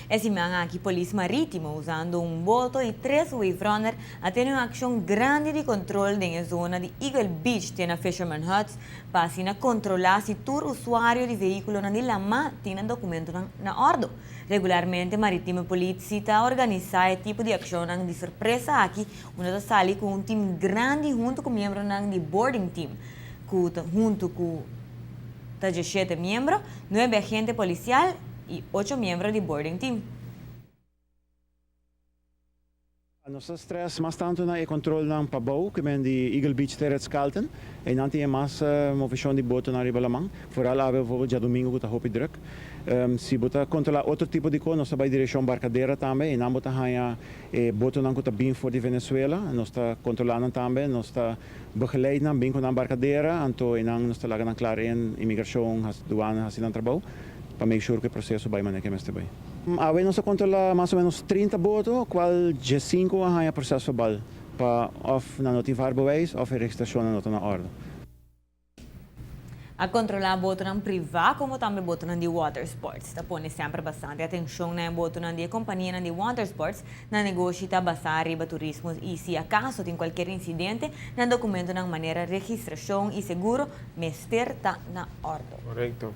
E siman aki Polis Maritimo, usando un boto y tres wave runner, a tene un accion grandi di control den zona di Eagle Beach, te na Fisherman Huts, pa asina controla si tur usuario di vehiculo na lama tin documento na ordo. Regularmente Maritime Politie ta organisa e tipo di accion di sorpresa aki, unda ta sali cu un team grandi hunto cu miembro di boarding team, hunto cu 17 miembro, 9 agente policial y 8 miembro di boarding team. Nos ta stress mas tanto na e control nan pabou, cu men di Eagle Beach te Ritz-Carlton. Y nan tin mas movecion di boto na riba laman. Vooral awe bijvoorbeeld diadomingo cu ta hopi druk. Si bo ta controla otro tipo di cos, nos ta bay direccion Barcadera tambe. Y nan bo ta haya boto nan cu ta bin for di Venezuela. Nos ta controla nan tambe, nos ta begeleid nan bin cu nan Barcadera. Anto y nan nos ta laga nan klaar in immigratie, douane, haci nan trabou, pa make sure cu e proceso bay manera cu mester bay. Awe nos a controla mas o menos 30 boto, cual 5 a haya proces-verbaal pa of nan no tin vaarbewijs of e registracion no ta na orde. A controla boto nan priva como tambe boto nan di water sports. Ta pone semper bastante atencion na boto nan di compania nan di water sports, nan negoshi ta basa riba turismo y si acaso tin cualkier incidente, nan documento nan manera registracion y seguro mester ta na orde. Correcto.